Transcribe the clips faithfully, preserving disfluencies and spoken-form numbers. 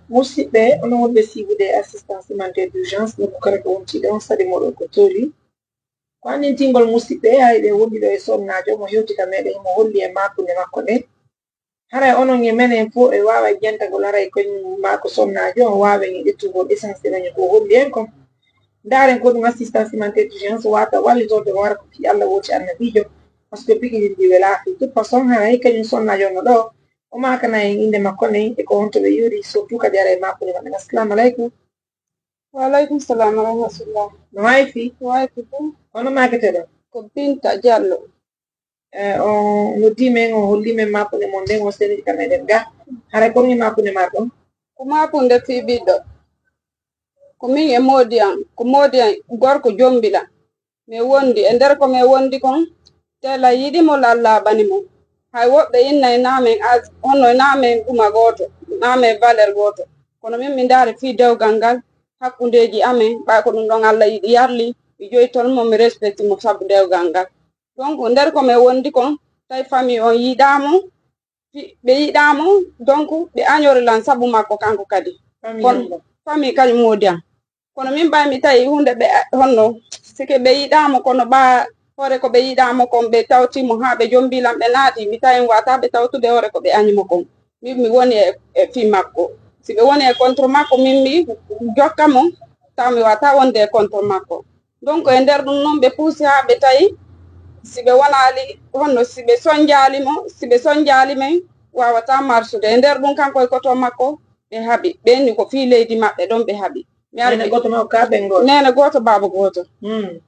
Musidɓe, onon wonɓe siibude assistance humanitaire d'urgence, nokku kala ko wontiɗon, saɗi moɗon ko tooli. Ko anndintingol musidɓe, hay ɓe wondi ɗo e sonnaajo mo hewti ka meɗen, mo holli e maakunde makko nde. Haray onon e menen fof e waawa jantagol, haray ko maa ko sonnaajo on waawen e ƴettugol essence ɗon e ko holli en kon. Ndaaren ko ɗum assistance humanitaire d'urgence waawata wallitorde, o wara ko fii Alla wooti Annabiijo, parce que pikirin ndi welaa fii. Toute façon, haray kañum sonnaajo on no ɗo, o maakana en innde makko nden e ko honto ɓe yuri, surtout kadi haray maakunde maɓɓe. Assalamu aleykum. Wa aleykum salam wa rahmatullah. No waawi fii? Waawi fii fof. Hono maakete ɗo? Ko Binta Diallo. Eh, o noddi men, o holli men maakunde mon nden, o sendi ka meɗen ga. Haray ko ɗum e maakunde maa ɗon? Ko maakunde fii ɓiɗɗo. Ko min e moodi an, ko moodi an gorko jombilan. Min wondi, e nder ko min wondi kon, tela yiɗi mo, lallaaɓani mo. Hay woɓɓe inna e naamen as, hono e naamen ɗuma gooto, naamen valeur gooto. Kono min mi ndaari fii dewgal ngal, hakkundeeji amen, ɓay ko ɗum ɗon Alla yiɗi yarli, mi joytol mo, mi respecti mo sabu dewgal ngal. Donc, nder ko min wondi kon, tawi famille on yiɗaa mo, fi-, ɓe yiɗaa mo, donc, ɓe añori lan sabu makko kanko kadi. Famille Kono an ɗon? Famille kañum moodi an. Kono min ɓay mi tawi hunde ɓe a-, honno, sike ɓe yiɗaa mo, kono ɓa hoore ko ɓe yiɗaa mo kon, ɓe tawti mo haa ɓe jombi lan, ɓe naati, mi tawi wata ɓe tawtude hoore ko ɓe añi mo kon. Min mi woni e, e fii makko. Si ɓe woni e contre makko, min mi jokka mo, taw mi wata wonde e contre makko. Donc, e nder ɗum non, ɓe puusi haa ɓe tawi, si ɓe wonaali, honno si ɓe sonjaali mo, si ɓe sonjaali men, waawata marsude. E nder ɗum, kanko e koto makko, ɓe haɓi. Ɓe inni ko fii leydi maɓɓe ɗon ɓe haɓi. Mi ari Neene mi gooto ma o ka ɓen gooto? Neene gooto, baaba gooto. Hmm.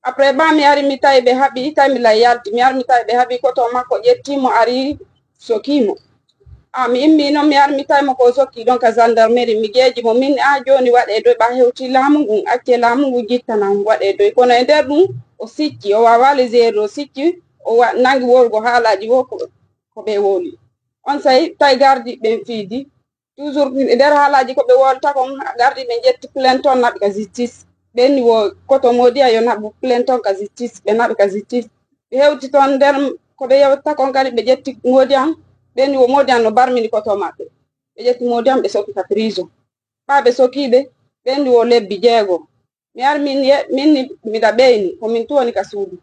Après, ba mi ari mi tawi ɓe haɓi, tawi mi lay yalti. Mi ari mi tawi ɓe haɓi, koto makko ƴetti mo, ari soki mo. Ah, mi immi noon, mi ari mi tawi mo ko o sokki ɗon ka gendarmerie. Mi geeji mo, min, ah, jooni waɗe doy, ɓa hewti laamu ngun, acce laamu ngun jittana on, waɗe doy. Kono e nder ɗum, o sicci, o waawaa les heures, o sicci, o wa-, nangi worgo haalaaji wo ko, ko ɓe wowli. On say, tawi gardi ɓen fiidi. Toujours e nder haalaaji ko ɓe wolta kon, gardi ɓe ƴetti plainte on, naɓi ka justice. Ɓe inni wo koto moodi an yo naɓu plainte on ka justice, ɓe naɓi ka justice. Ɓe hewti toon nder ko ɓe yewta kon kadi, ɓe ƴetti moodi an, ɓe inni wo moodi an no barmini koto maɓɓe. Ɓe ƴetti moodi an, ɓe sokki ka prison. Ɓa ɓe sokii ɓe, ɓe inni wo lebbi jeego. Mi ari min ye-, min ni miɗa ɓeyni, ko min tuwoni ka suudu.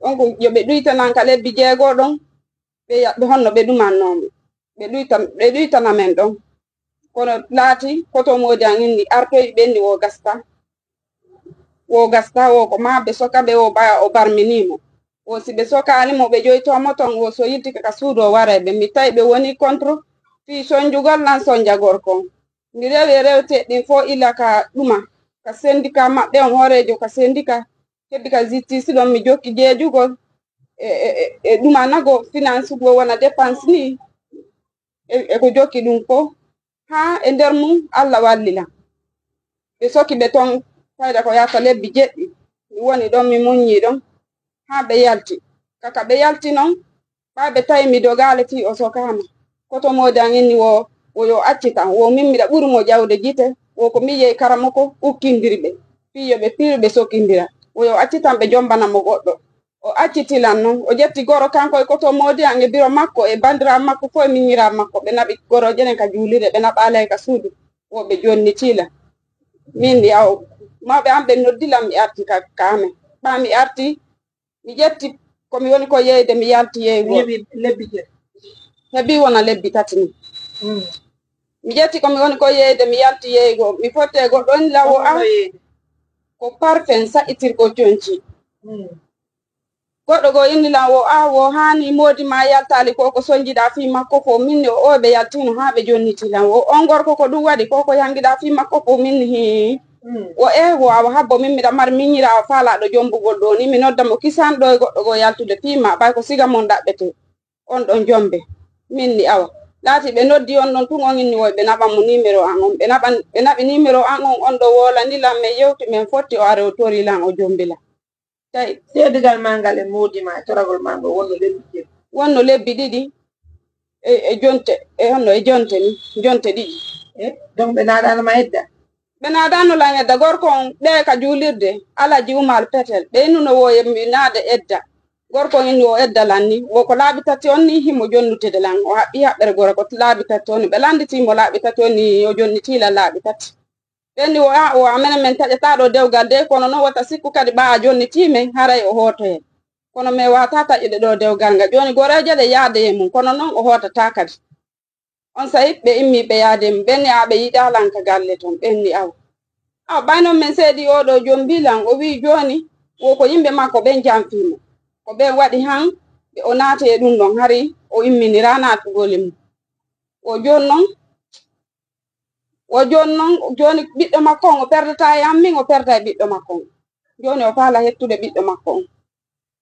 Donc, yo ɓe ɗuytanan ka lebbi jeego ɗon, ɓe ya-, ɓe honno ɓe ɗumannoo mo. Ɓe ɗuytan-, ɓe ɗuytana men ɗon. Kono laati, koto moodi an inni artoyi, ɓe inni wo gasta. Wo gasta, wo ko maa ɓe soka ɓe, wo ɓa-, o barminii mo. Wo si ɓe sokaali mo, ɓe ƴoytoo mo ton, wo so yiltike ka suudu, o waray ɓe. Mi tawi ɓe woni contre fii sonjugol lan sonja gorko on. Mi rewi e rewte ɗin fof ila ka ɗuma, ka syndicat maɓɓe on, hooreejo ka syndicat, heddi ka justice ɗon, mi jokki jeejugol e, e, e, e ɗumanago finance go wona dépense ni, e, e ko jokki ɗum fof. Haa e nder mum, Alla walli lan. Ɓe soki ɓe ton, fayda ko yahata lebbi jeɗɗi. Mi woni ɗon, mi muññi ɗon, haa ɓe yalti. Kaka ɓe yalti non, ɓa ɓe tawi mi dogaali fii o sokaama. Koto moodi an inni wo, wo yo accitan, wo min miɗa ɓuri mo ƴawde gite, wo ko mi yehi karamoko ukkindiri ɓe. Fii yo ɓe piru ɓe sokindira. Wo yo accitan ɓe jombana mo goɗɗo. O acciti lan non, o ƴetti goro kanko e koto moodi an e biro makko e bandiraaɓe makko fof e miñiraaɓe makko. Ɓe naɓi goro ƴenen ka juulirde, ɓe naɓaali hay ka suudu. Wo ɓe jonnitii lan. Min yaw, mawɓe an ɓe noddi lan, mi arti ka, ka amen. Ɓa mi arti, mi ƴetti ko mi woni ko yeyde, mi yalti yeygol. Heɓi lebbi jeɗɗi. Heɓi wona lebbi tati ni. Mm. Mi ƴetti ko mi woni ko yeyde, mi yalti yeygol. Mi fotte goɗɗo inni lan wo, ah, ko parfum sa'itirgol conci. Mm. Goɗɗo goo inni lan wo, ah, wo haani moodi maa yaltaali ko, ko sonjiɗaa fii makko fof. Min ni o, o ɓe yaltiino haa ɓe jonnitii lan. Wo on gorko ko ɗum waɗi ko, ko yangiɗaa fii makko fof. Min ni hii. Mm. Wo, eh, wo awa habbo min miɗa mari miñiraawo faalaaɗo jombugol ɗoo ni. Mi nodda mo kisan ɗoo e goɗɗo goo yaltude fii maa, ɓay ko siga mon ɗaɓɓetee. On ɗon jombe. Min ni awa. Laati ɓe noddi on ɗon tun, on inni woy ɓe naɓan mo numéro an on. Ɓe naɓan, ɓe naɓi numéro an on, on ɗo woolani lan, men yewti, men fotti, o are o tori lan, o jombi lan. Tawi seedigal maa ngal e moodi maa e toragol maa ngol wonno lebbi jeɗɗi. Wonno lebbi ɗiɗi e, e jonte, e honno e jonte ni, jonte ɗiɗi. E, donc ɓe naadaano ma edda? Ɓe naadaano lan edda. Gorko on, ɓe ka juulirde, Alaji Umaru Petel, ɓe innuno wo e mi naada edda. Gorko on inni o edda lan ni, wo ko laabi tati on ni himo jonnutude lan. O haɓɓi haɓɓere gorko ko laabi tati on ni. Ɓe lannditi mo laabi tati on ni, o jonniti lan laabi tati. Ɓe inni o, a, o, a menen men taƴataa ɗoo dewgal de, kono non wota sikku kadi ɓaa a jonnitii men, haray o hootoyay. Kono men waawataa taƴude ɗoo dewgal ngal. Jooni goreejo de yaada e mum, kono non o hootataa kadi. Onsay ɓe immii ɓe yaade mum, ɓen ni, "Aa, ɓe yiɗaa lan ka galle ton." Ɓen ni, "Awa." Awa, ɓay non men seedii oo ɗoo jombii lan, o wi'i jooni, wo ko yimɓe makko ɓen janfii mo. Ko ɓen waɗi han, ɓe o naati e ɗun ɗon, hari o imminiraa naatugol e mum. Wo jooni non, wo jooni non, jooni ɓiɗɗo makko on, o perdataa e an min, o perda e ɓiɗɗo makko on. Jooni o faala hettude ɓiɗɗo makko on.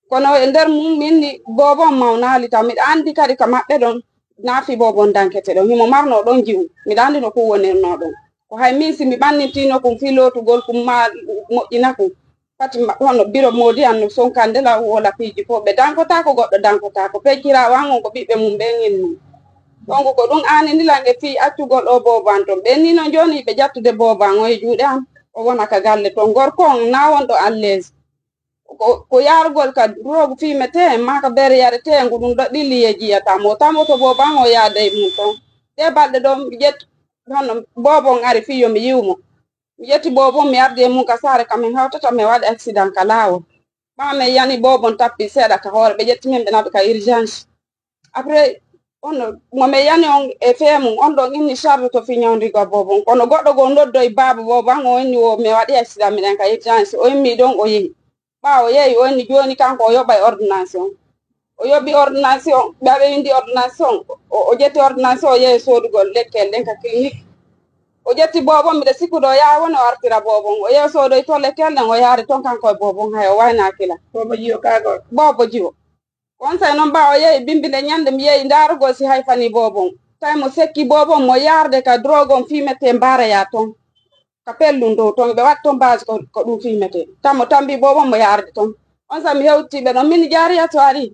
Kono e nder mum, min ni boobo on mawnaali taw. Miɗa anndi kadi ka maɓɓe ɗon, naa fii boobo on dankete ɗon. Himo marnoo ɗon jiwu. Miɗa anndi no kun wonirnoo ɗon. Ko hay min si mi ɓannintino kun fii lootugol kun maa moƴƴina kun. Pati ma-, hono biro moodi an no sonkande la wala piiji fof. Ɓe dankotaako, goɗɗo dankotaako. Pecciraawo an on ko ɓiɓɓe mum ɓen innu. Donc ko ɗum aanini lan e fii accugol o boobo an ton. Ɓen ni no jooni ɓe ƴattude boobo an o e juuɗe an. O wona ka galle ton. Gorko on naa wonɗo à l'aise. Ko, ko yaarugol ka drogue fii metee, maa ka beere yaretee, ngu ɗum ɗo ɓilli ye jiyata mo. Tamo to boobo an o yaada e mum ton. Ɗee balɗe ɗoo, mi ƴetti, hono boobo on ari fii yo mi yi'u mo. Mi ƴetti boobo on, mi ardi e mum ka saare ka min hawtata, mi waɗi accident ka laawol. Ɓaa men yani boobo on tappi seeɗa ka hoore, ɓe ƴetti min ɓe naɓi ka urgence. Après, on, mo men yani on e fee mum, on ɗon inni charge to fii ñawndigo boobo on. Kono goɗɗo goo noddoyi baaba boobo an, o inni wo mi waɗi accident, miɗen ka urgence. O immi ɗon, o yehi. Ɓaawo yehi, o inni jooni kanko o yoɓay ordonnance on. O yoɓi ordonnance on, ɓe aɓe windi ordonnance on. O, o ƴetti ordonnance on, o yehi soodugol lekkel ɗen ka clinique. O ƴetti boobo on, miɗo sikkude o yaha woni o artira boobo on. O yehi soodoyi to lekkel ɗen, o yaari ton kanko e boobo on, hay o waynaaki la. Boobo jiwo kaagol. Boobo jiwo. Onsay non ɓaawo yehi bimbinde ñande mi yehi ndaarugol si hay fanii boobo on. Tawi mo sekki boobo on, mo yaarde ka drogue on fii metee mbaaraya ton. Ka pellun dow ton, ɓe waɗi ton base ko, ko ɗum fii metee. Tamo tambi boobo on mo yaarde ton. Onsay mi hewti ɓe ɗon, min jaariya to ari.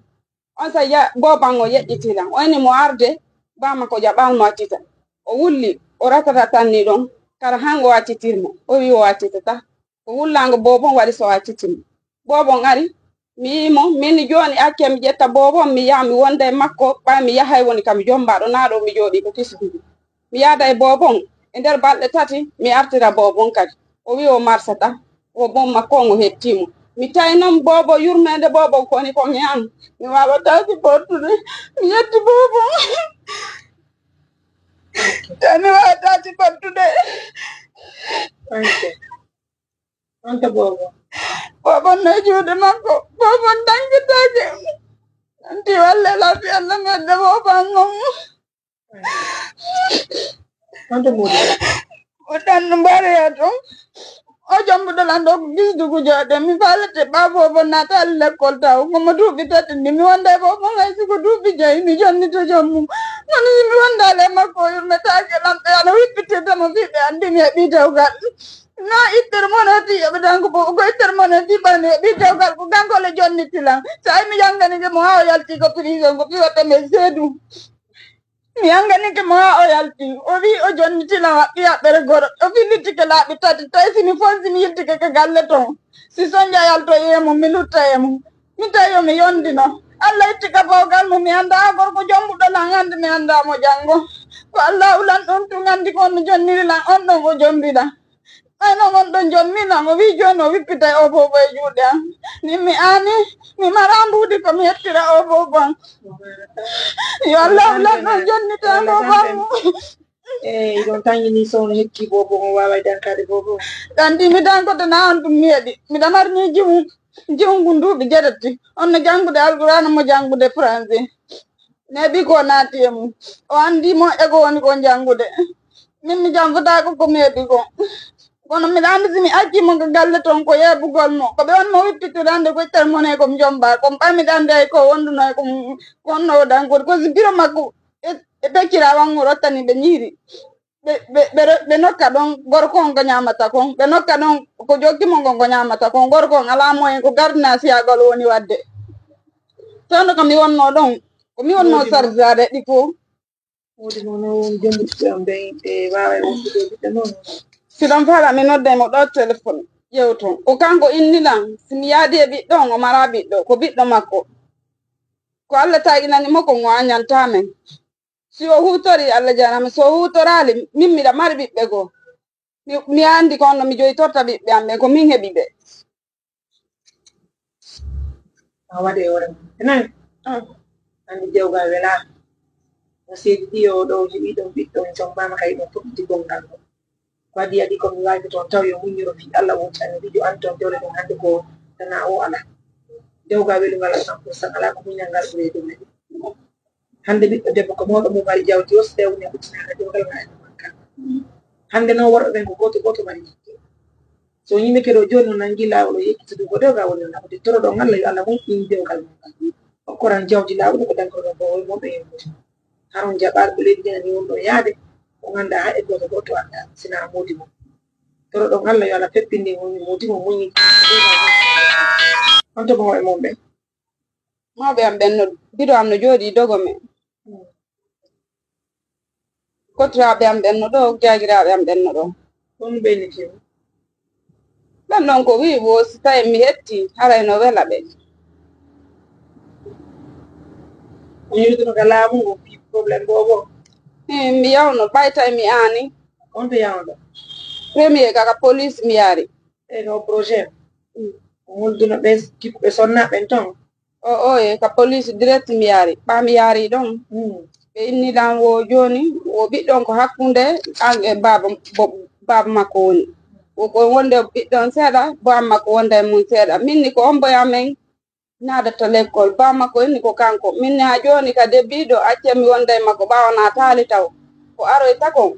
Onsay ya-, boobo an o yeƴƴiti lan. O inni mo arde, baa makko jaɓaali mo accita. O wulli, o ratata tan ni ɗon. Kara han o accitir mo. O wi o accitata. Ko wullaango boobo on waɗi so o acciti mo. Boobo on ari, mi yii mo, min jooni acce mi ƴetta boobo on, mi yaha mi wonda e makko, ɓay mi yahay woni kam jombaaɗo, naa ɗo mi jooɗii ko kisdugu. Mi yaada e boobo on, e nder balɗe tati, mi artira boobo on kadi. O wi o marsata, o bon makko on o hetti mo. Mi tawi non boobo, yurmeende boobo on koni ko mi an. Mi waawataa siportude. Mi yetti boobo on. Tawi mi waawataa siportude. Ok. On to boobo? Boobo on no e juuɗe makko. Boobo on dankitaake. Anti walle lafi Allah medde boobo an on. On to moodi? O ɗan no mbareya ton. O jombuɗo lan ɗo ko gisdugu jooɗe. Mi faalete ɓaa boobo naata lekkol taw. Ko mo duuɓi tati ndi mi wonda e boobo hay si ko duuɓi joyi mi jonnito jommum. Kono si mi wondaale e makko o yurmetaake lan ɓe ana wippitirta mo fii ɓe anndi mi heɓii dewgal. No ittere mon o ti yoɓe danko bo ko ittere mon o ti ɓani heɓii dewgal ko kanko le jonniti lan. So ay mi jannganike mo haa o yalti ko prison ko fii watta men seedu. Mi annganike mo haa o yalti. O wi'i o jonniti lan waɗɗi haɓɓere goro. O fillitike laaɓi tati. Tawi si mi fonsi mi yiltike ka galle ton. Si Sonja yaltoyi e mum, mi lutta e mum. Mi tawi yo mi yondino. Allah itti ka bawgal mum, mi anndaa gorko jombuɗo lan hannde, mi anndaa mo janngo. Ko Allah ulan ɗum tun anndi ko on no jonniri lan, on ɗon o jombi lan. Ay non on ɗon jommi lan, o wi'i jooni o wippitay o boobo e juuɗe an. Min mi aani, mi maraa mbuuɗi ko mi hettira o boobo an. Yo Allah ulan ɗon jonnita boobo an. Eyi, ɗon tañini sowno hekki boobo on waaway dankaade boobo on. Ɗan ɗi mi dankode na on ɗum mi heɓi. Miɗa mari ni jiwu, jiwu ngun duuɓi jeɗatti. On no janngude Alqur'aana mo janngude français. Neeɓi ko naati e mum. O anndi mo e ko woni ko janngude. Min mi janngotaako ko mi heɓi ko. Kono miɗa anndi si mi accii mo ka galle ton ko yeeɓugol mo. Ko ɓe on mo wippittude annde ko ittere mone ko mi jombaa. Ko mi ɓay miɗa anndi ay ko wonduno e ko honno o dankude. Ko si biro makko e, e peccira wan o rottani ɓe ñiiri. Ɓe, ɓe, ɓe ro-, ɓe nokka ɗon gorko on ko ñaamata kon. Ɓe nokka ɗon ko jokki mo ngon ko ñaamata kon. Gorko on alaa moyen ko gardinaa siyagol woni waɗde. Tawno ko mi wonnoo ɗon. Ko mi wonnoo sardidaade ɗi fof. Woodi mo no jombutuɓe am ɓe, ɓe waaway wondude e ɓiɓɓe noon. Si ɗon faala, mi nodday mo ɗo téléphone, ƴeewton. Ko kanko inni lan, si mi yaadi e ɓiɗɗo on, o maraa ɓiɗɗo, ko ɓiɗɗo makko. Ko Allah taginani mo kon, o añanta men. Si o huutori, Allah jarama. Si o huutoraali, min miɗa mari ɓiɓɓe goo. Mi, mi anndi ko honno mi joyitorta ɓiɓɓe am ɓen, ko min heɓi ɓe. A waɗe hoore mum. Enen, ah, anndi dewgal welaa. No seedi ɗi o ɗo heɓi ɗon ɓiɗɗo, en sombama kay ɗon fof ɗi gongal ɗo. Ko adii adii ko mi waawi toon taw yo muññoro fii Alla wonti annabiijo an toon dewle ɗum hannde ko tana o alaa. Dewgal welungal a cent pour cent alaa ko muñal ngal ɓuri e ɗum. Hannde ɓiɗɗo debbo ko mawɗo mum mari jawdi o sewne huccinaaka dewgal ma e ɗum makka. Hannde noon worɓe ɓen ko gooto gooto mari jikki. So yimɓe keɗo jooni o nanngi laawol o yeccitude ko dewgal woni o naɓude toroɗon Alla yo Alla moƴƴin dewgal mum ngal. Okkoran jawdi laawol ko dankoroɗon bowoy mum e yimɓe. Haron jaɓaade ko leydi ndi woni ɗo yaade ko ngannduɗaa hay e gooto gooto anndaa sinaa moodi mum. Toroɗon Alla yo Alla feppinde moodi mum muñi. On to bomo e mum ɓen. Mawɓe am ɓen no biɗo am no jooɗi dogo men. Kotiraaɓe am ɓen no ɗo, jaagiraaɓe am ɓen no ɗo. Ko on ɓeynitiima? Ɓen ɗon ko wii wo si tawi mi hetti haray no wela ɓe. O yewtuno ka laamu ngu fii problème boobo. Hin mi yawno ɓay tawi mi aani. On to yawno? Premier ka ka police mi yaari. E ka o projet. O holduno ɓe kippuɓe sonna ɓen ton. O oye ka police direct mi yaari. Ɓa mi yaari ɗon. Ɓe inni lan wo jooni wo ɓiɗɗon ko hakkunde an e baaba bo baaba makko woni. Wo ko wonde ɓiɗɗon seeɗa baaba makko wonda e mum seeɗa. Min ni ko on boya men naadata lekkol. Baaba makko inni ko kanko. Min ni ha jooni ka debbi ɗo acce mi wonda e makko ɓaawo na taali taw. Ko aroyta kon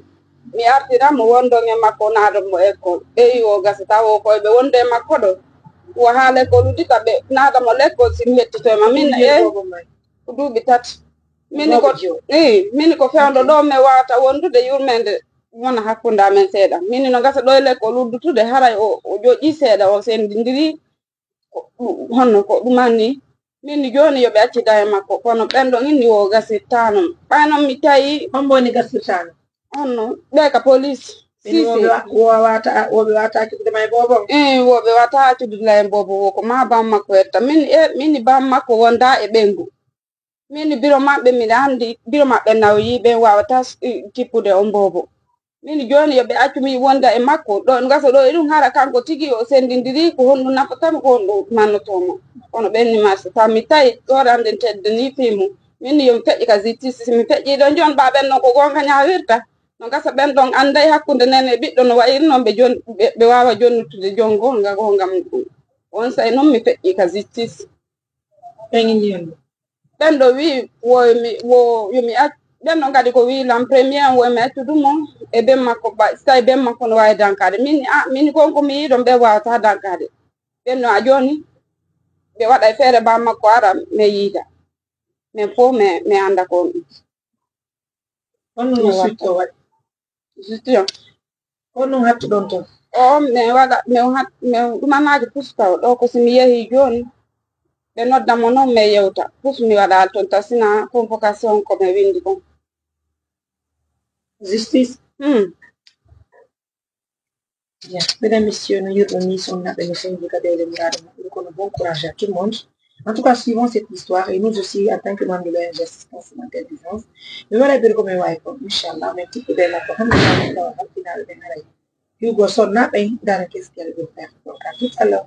mi artira mo wondon e makko naada mo ekkol. Ɓeyi wo gasa taw wo koye ɓe wonda e makko ɗo. Wo ha lekkol uddita ɓe naada mo lekkol si mi hettito e ma. Min e ko duuɓi tati. Mini ko i mini ko fewndo ɗo mi wawata wondude yurmende wona hakkunde amen seeɗa. Mini no gasa ɗo e lekkol uddutude haray o o joƴƴi seeɗa o sendindiri ko ɗum honno ko ɗuman ni. Min ni jooni yo ɓe accida e makko kono ɓen ɗon inni wo gasirtano ɓay noon mi tawi. Hombo woni gasirtano? Honno ɓe ka police. Sise woɓe wata woɓe wata accude ma e bobo. Eyi woɓe wata accude la e bobo wo ko ma bam makko etta min e min bam makko wonda e ɓengu. Min biro maɓɓe miɗa anndi biro maɓɓe nawyi ɓen wawata tippude on bobo. Min jooni yo ɓe accu mi wonda e makko ɗo gasa ɗo e ɗum hara kanko tigi o sendindiri ko honɗum nafatamo ko honɗum mannotomo. Kono ɓenni marsa taw mi tawi ɗorande teddani fii mum. Min yo mi feƴƴi ka justice si mi feƴƴi ɗon jooni ɓa ɓen ɗon ko gonga ñawirta. No gasa ɓen ɗon annday hakkunde nene e ɓiɗɗo no wayiri noon ɓe jon ɓe wawa jonnitude jon gonga gonga muɗum. On say noon mi feƴƴi ka justice. Ɓen inni on ɗum. Ɓen ɗo wii wo mi wo yo mi accu ɓen ɗo kadi ko wii lan premier an wo mi accudu mo e ben makko ɓa si tawi ben makko no wawi dankade min a min kon ko mi yiɗon ɓe wawata dankade. Ɓen ɗo a joni ɓe waɗa e feere ba makko ara mi yiida min fof mi mi anda kon ɗum. Honno no sutto waɗi? Sutto. Honno hattuɗon ton? O mi waɗa mi hat mi ɗumanaaji pus taw ɗo ko si mi yehi jooni ɓe nodda mo noon mi yewta pus mi waɗa ton ta sina convocation ko mi windi kon. Justice. Hmm. Bien. Mesdames, Messieurs, no yirɗon ni sonnaɓe no senji ka dewle muraɗo maɓɓe kono bon courage à tout le monde. En tout cas, suivons cette histoire et nous aussi, en tant que membre de l'O N G Assistance Humanitaire d'Urgence, mi waɗa ɓeɗe ko min wawi kon, inchallah, min tippude makko hande tawa halfinaɓe ɓen haray. Hugo sonnaɓe dara qu'est-ce qu'elle veut faire. Donc, à tout à l'heure.